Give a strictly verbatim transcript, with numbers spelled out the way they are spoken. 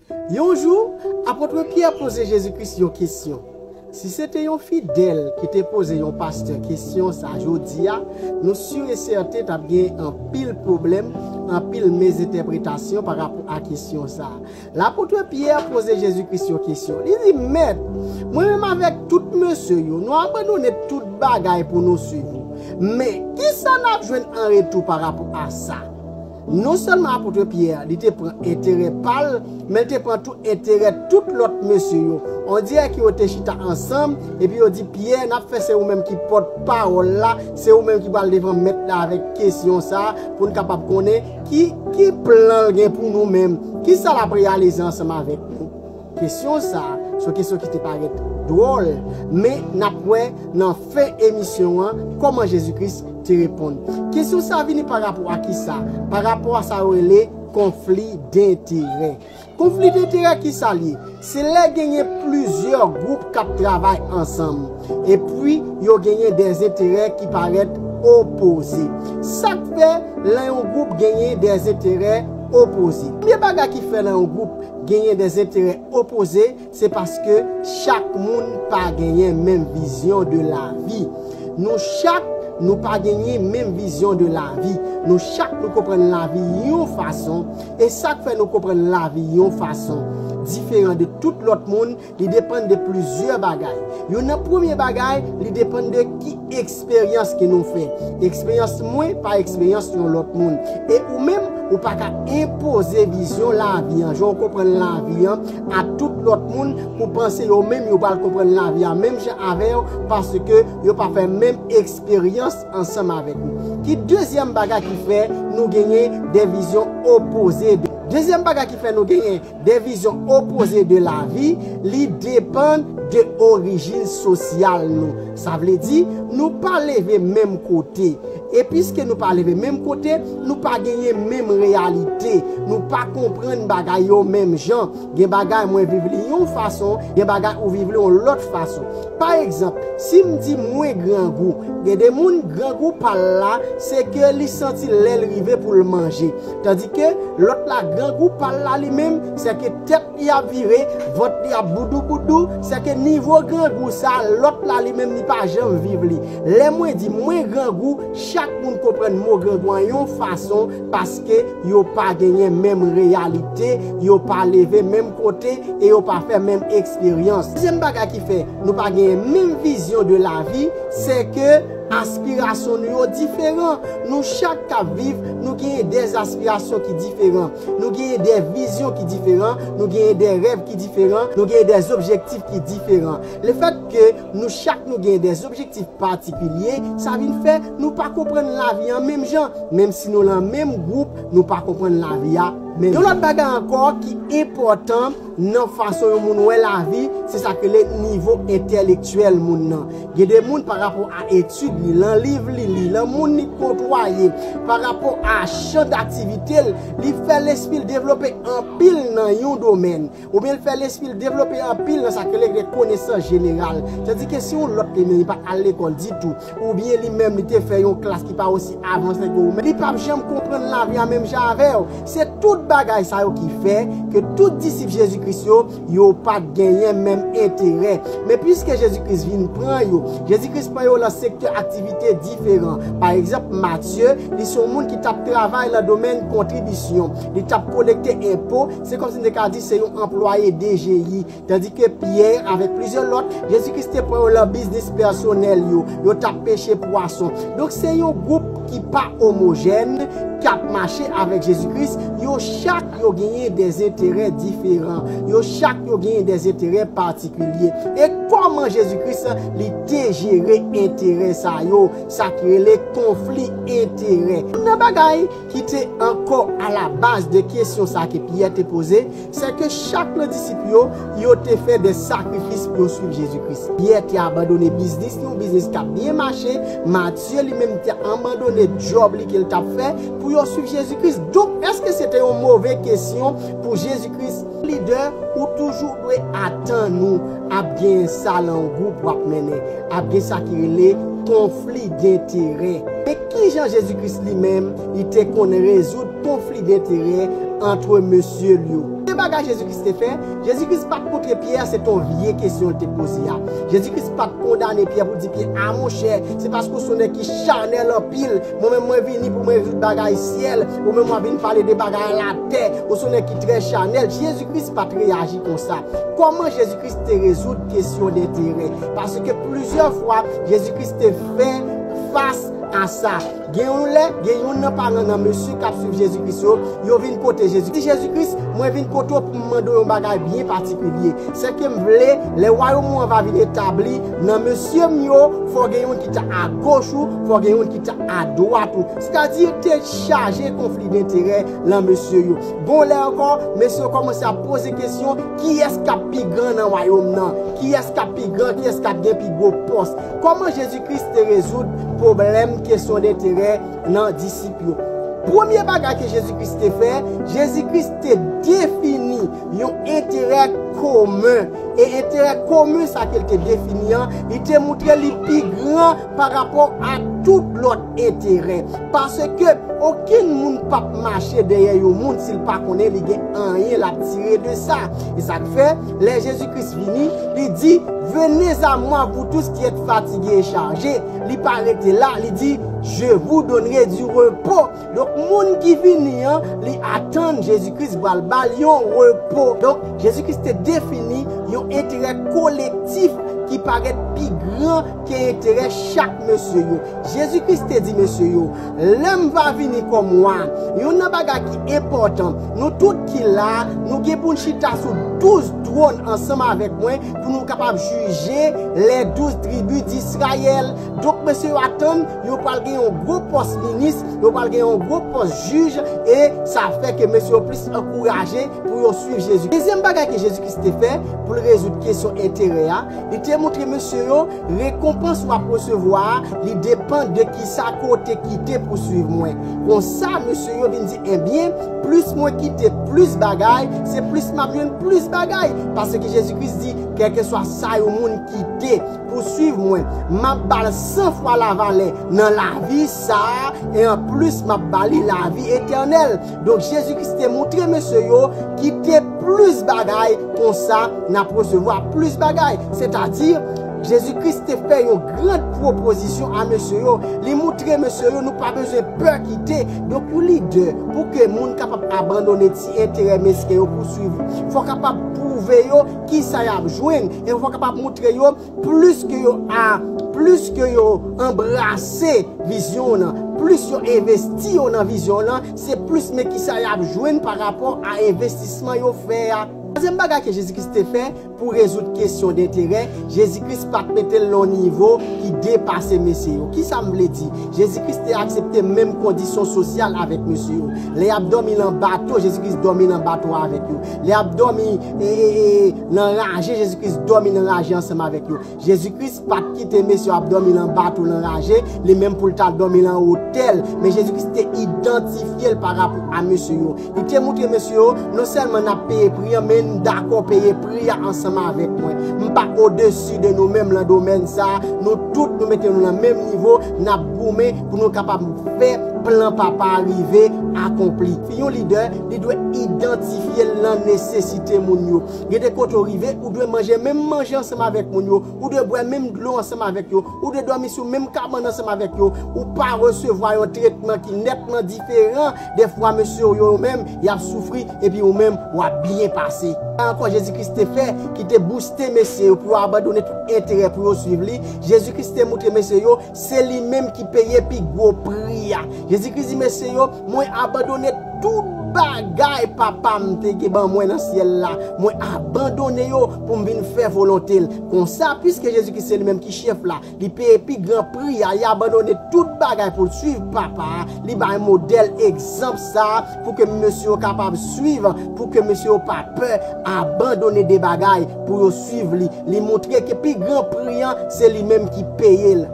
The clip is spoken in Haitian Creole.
Yon jou, apot Pyè poze Jezi Kris yon kesyon. Si se te yon fidèl ki te poze yon pastè kesyon sa jodi a, nou si e sèten t ap gen anpil pwoblèm, anpil mezentèpretasyon pa rapò a kesyon sa a. Lapot Pyè poze Jezi Kris yon kesyon. Li di, Mèt, mwen menm avèk tout mesye yo, nou abandone tout bagay pou nou suiv ou. Men, kisa n ap jwenn an retou pa rapò a sa? Non sèlman apot Pyè, li te pran enterè pa l, men l te pran tou enterè tout lòt mesye yo. On dirè ke yo te chita ansanm, epi yo di, Pyè, n ap fè se ou menm ki pòt pawòl la, se ou menm ki pral devan mèt la avèk kesyon sa a, pou n kapab konnen ki, ki plan l gen pou nou menm, kisa l ap reyalize ansanm avèk nou. Kesyon sa a, se yon kesyon ki te parèt dwòl, men n ap wè nan fen emisyon an kòman Jezi Kris te reponn. Kesyon sa a vini pa rapò a kisa? Pa rapò a sa yo rele konfli denterè. Konfli denterè, kisa l ye? Se lè genyen plizyè gwoup k ap travay ansanm, epi yo genyen de enterè ki parèt opoze. Sa k fè lè yon gwoup genyen de enterè opoze? Premye bagay ki fè lè yon gwoup genyen de enterè opoze, se paske chak moun pa genyen menm vizyon de lavi. Nou chak, nou pa genyen menm vizyon de lavi. Nou chak, nou konprann lavi yon fason, e sa k fè nou konprann lavi yon fason diferan de tout lòt moun, li depann de plizyè bagay. Youn nan premye bagay, li depann de ki eksperyans ke nou fè. Eksperyans mwen pa eksperyans yon lòt moun. E ou menm, ou pa ka enpoze vizyon lavi an, jan w konprann lavi an, a tout lòt moun, pou panse yo menm yo pral konprann lavi a menm jan avè w, paske yo pa fè menm eksperyans ansanm avèk ou. Ki dezyèm bagay ki fè nou genyen de vizyon opoze? Dezyèm bagay ki fè nou genyen de vizyon opoze de lavi, li depann de orijin sosyal nou. Sa vle di, nou pa leve menm kote. E piske nou pa leve menm kote, nou pa genyen menm reyalite. Nou pa konprann bagay yo menm jan. Gen bagay mwen viv li yon fason, gen bagay ou viv li yon lòt fason. Pa egzanp, si m di mwen grangou, gen de moun grangou pa l la, se ke li santi lè l rive pou l manje. Tandike lòt la grangou pa l la li menm, se ke tèt li ap vire, vant li ap boudou boudou, se ke nivo grangou sa, lòt la li menm li pa janm viv li. Lè mwen di mwen grangou, chak moun konprann mo grangou an yon fason, paske yo pa genyen menm reyalite, yo pa leve menm kote e yo pa fè menm eksperyans. Dezyèm bagay ki fè nou pa genyen menm vizyon de lavi, se ke aspirasyon nou yo diferan. Nou chak k ap viv, nou genyen de aspirasyon ki diferan. Nou genyen de vizyon ki diferan, nou genyen de rèv ki diferan, nou genyen de objektif ki diferan. Lefètke nou chak nou genyen de objektif patikilye, sa vin fè nou pa konprann lavi an menm jan, menm si nou nan menm gwoup, nou pa konprann lavi a menm jan. Yon lòt bagay ankò ki enpòtan nan fason yon moun wè lavi, se sa k rele nivo entèlektyèl moun nan. Gen de moun pa rapò a etid li, lan liv li li, lan moun li kotwaye, pa rapò a chan daktivite l, li fè lespri l devlope anpil nan yon domèn, oubyen l fè lespri l devlope anpil nan sa k rele konesans jeneral. Tandike si yon lòt li menm li pa t al lekòl ditou, oubyen li menm li te fè yon klas ki pa osi avanse ke ou menm, li p ap janm konprann lavi a menm jan avè w. Se tout bagay sa yo ki fè ke tout disip Jezi Kris yo, yo pa t genyen menm enterè. Men piske Jezi Kris vin pran yo, Jezi Kris pran yo lan sektè aktivite diferan. Pa egzanp, Matye, li se yon moun ki t ap travay lan domèn kontribisyon. Li t ap kolekte enpo, se kòmsi n te ka di se yon anplwaye D G I. Tandike Pyè avèk plizyè lòt, Jezi Kris te pran yo lan biznis pèsonèl yo. Yo t ap peche pwason. Donk, se yon gwoup ki pa omojèn, k ap mache avèk Jezi Kris. Yo chak, yo genyen de enterè diferan. Yo chak, yo genyen de enterè patikilye. E kòman Jezi Kris li te jere enterè sa yo, sa ki rele konfli enterè? Youn nan bagay ki te ankò alabaz de kesyon sa ke Pyè te poze, se ke chak nan disip yo, yo te fè de sakrifis pou yo suiv Jezi Kris. Pyè te abandone biznis li, yon biznis k ap byen mache. Matye li menm te abandone djòb li ke l t ap fè pou yo suiv Jezi Kris. Donk, èske se te yon move kesyon pou Jezi Kris? Lidè, ou toujou dwe atann ou ap gen sa lan yon gwoup w ap mennen, ap gen sa ki rele konfli denterè. Men kijan Jezi Kris li menm, li te konn rezoud konfli denterè ant mesye l yo? Te Bagay Jezi Kris te fè, Jezi Kris pa t montre Pyè se t on vye kesyon l te poze a. Jezi Kris pa t kondane Pyè pou di Pyè, a monchè, se paske w se yon nèg ki chanèl anpil. Mwen menm mwen vini pou mwen rezoud bagay syèl, ou menm w ap vin pale de bagay latè, ou se yon nèg ki trè chanèl. Jezi Kris pa t reyaji konsa. Kòman Jezi Kris te rezoud kesyon denterè? Paske plizyè fwa, Jezi Kris te fè fas a sa. Gen yon lè, gen youn nan paran nan mesye k ap swiv Jezi Kris yo, yo vin kote Jezi. Di Jezi Kris, mwen vin kote w pou m mande w yon bagay byen patikilye. Sèke m vle, lè wayòm ou an va vin etabli, nan mesye m yo, fò gen youn ki ta agoch ou, fò gen youn ki ta adwat ou. Sètadi, te chaje konfli denterè nan mesye yo. Gon lè ankò, mesye yo kòmanse ap poze kesyon, kiyès k ap pi gran nan wayòm nan? Kiyès k ap pi gran? Kiyès k ap gen pi gwo pòs? Kòman Jezi Kris te rezoud pwoblèm kesyon denterè nan disip yo? Premye bagay ke Jezi Kris te fè, Jezi Kris te defini yon enterè komen. E enterè komen sa ke l te defini an, li te montre li pi gran pa rapò a tout lòt enterè. Paske okenn moun p ap mache dèyè yon moun si l pa konnen li gen anyen l ap tire de sa. E sa k fè, lè Jezi Kris vini, li di, venez à moi, vous tous qui êtes fatigués et chargés. Li pa rete la, li di, je vous donnerai du repos. Donk, moun ki vini an, li atann Jezi Kris pral ba l yon repo. Donk, Jezi Kris te defini yon enterè kolektif ki parèt pi gran ke enterè chak mesye yo. Jezi Kris te di mesye yo, lè m va vini kòm wa, youn nan bagay ki enpòtan, nou tout ki la, nou gen pou n chita sou douz twòn ansanm avèk mwen pou nou kapab jije les douze tribus d'Israël. Donk, mesye yo atann, yo pral gen yon gwo pòs minis, yo pral gen yon gwo pòs jij, e sa fè ke mesye yo plis ankouraje pou yo swiv Jezi. Dezyèm bagay ke Jezi Kris te fè pou l rezoud kesyon enterè a, li te montre mesye yo rekonpans w ap resevwa a, li depann de kisa ke w te kite pou swiv mwen. Konsa, mesye yo vin di, ebyen, plis mwen kite plis bagay, se plis m ap jwenn plis bagay. Paske Jezi Kris di, kèlkeswa sa yon moun kite pou swiv mwen, m ap ba l san fwa lavalè nan lavi sa a, e anplis, m ap ba li lavi etènèl. Donk, Jezi Kris te montre mesye yo, kite plis bagay, konsa, n ap resevwa plis bagay. Sètadi, Jezi Kris te fè yon gran pwopozisyon a mesye yo. Li montre mesye yo, nou pa bezwen pè kite. Donk, yon lidè, pou ke moun kapab abandone ti enterè mesken yo pou swiv, fò kapab pwouve yo kisa y ap jwenn. E fò kapab montre yo, plis ke yo a, plis ke yo anbrase vizyon w nan, plis yo envesti yo nan vizyon w nan, se plis men kisa y ap jwenn pa rapò a envestisman yo fè a. Twazyèm bagay ke Jezi Kris te fè pou rezoud kesyon denterè, Jezi Kris pa t mete l nan yon nivo ki depase mesye yo. Kisa m vle di? Jezi Kris te aksepte menm kondisyon sosyal avèk mesye yo. Lè y ap dòmi nan bato, Jezi Kris dòmi nan bato avèk yo. Lè y ap dòmi, e, e, e, nan raje, Jezi Kris dòmi nan raje ansanm avèk yo. Jezi Kris pa t kite mesye yo ap dòmi nan bato, nan raje, li menm pou l t al dòmi nan otèl. Men Jezi Kris te idantifye l pa rapò a mesye yo. Li te montre mesye yo, non sèlman n ap peye pri an, men n dakò peye pri a ansanm avèk mwen. M pa odesi de nou menm nan domèn sa a. Nou tout, nou mete nou nan menm nivo, n ap goumen pou nou kapab fè plan Papa a rive akonpli. Yon lidè, li dwe idantifye l nan nesesite moun yo. Gen de kote w rive, ou dwe manje menm manje ansanm avèk moun yo, ou dwe bwè menm dlo ansanm avèk yo, ou dwe dòmi sou menm kabann ansanm avèk yo, ou pa resevwa yon tretman ki nètman diferan. Dèfwa, mesye yo, yo menm, y ap soufri, epi ou menm, w ap byen pase. Sa ankò Jezi Kris te fè, ki te bouste mesye yo pou yo abandone tout enterè pou yo swiv li. Jezi Kris te montre mesye yo, se li menm ki peye pi gwo pri a. Jezi Kris di mesye yo, mwen abandone tout bagay Papa m te gen ban mwen nan syèl la. Mwen abandone yo pou m vin fè volonte l. Konsa, piske Jezi Kris se li menm ki chèf la, li peye pi gran pri a, li abandone tout bagay pou l swiv Papa a, li bay modèl egzanp sa a pou ke mesye yo kapab swiv, pou ke mesye yo pa pè abandone de bagay pou yo swiv li. Li montre ke pi gran pri an, se li menm ki peye l.